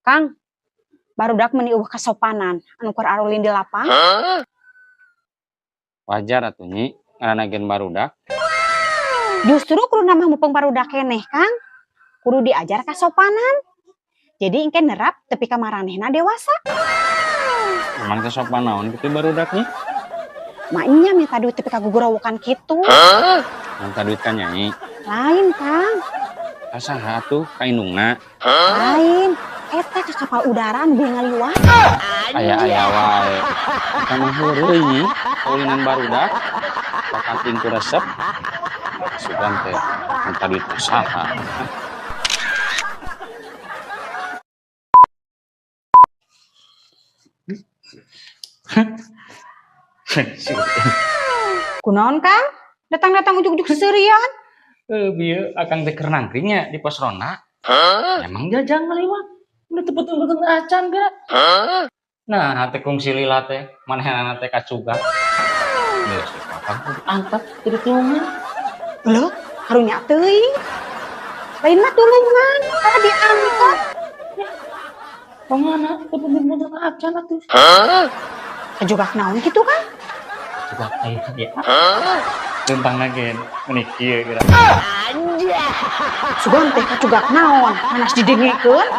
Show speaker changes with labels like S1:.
S1: Kang, barudak meni euweuh kasopanan anu keur arulin di lapang.
S2: Wajar atuh, Nyi, ngaranna gen barudak.
S1: Justru kudu nambah mumpung barudak keneh, Kang. Kudu diajar kasopanan. Jadi engke nerap tepi ka maranehna dewasa.
S2: Emang teh sopan naon kitu barudak, Nyi?
S1: Maknya minta duit tepi ka gugurawokan kitu.
S2: Minta duit ka Nyai?
S1: Lain, Kang.
S2: Ka saha atuh? Ka indungna?
S1: Lain. Eta ka kapal udara anu beuh ngaliwat.
S2: Aya-aya wae. Eta mah heureuy, Nyi, kaulinan barudak. Pakating ku resep. Sugan teh minta duit ka saha?
S1: Kunaon, Kang? Datang-datang ujuk-ujuk seserian.
S2: Bieu akang teh keur nangkring nya di pos ronda. Emang jajang ngaliwat. Udah tepet-tepet acan geura. Nah, teh kungsi lila teh manehna teh kacugak. Geus akang kudu angkat kudu tulungan.
S1: Leuh, karunya teuing. Lain mah tulungan, karena diangkat.
S2: Pamana tepet-tepet acan atuh.
S1: Kajugak naon kitu, Kang?
S2: Kajugak aya ya. Lempangna ge meuni kieu geura.
S1: Sugan teh kacugak naon? Manas didengekeun.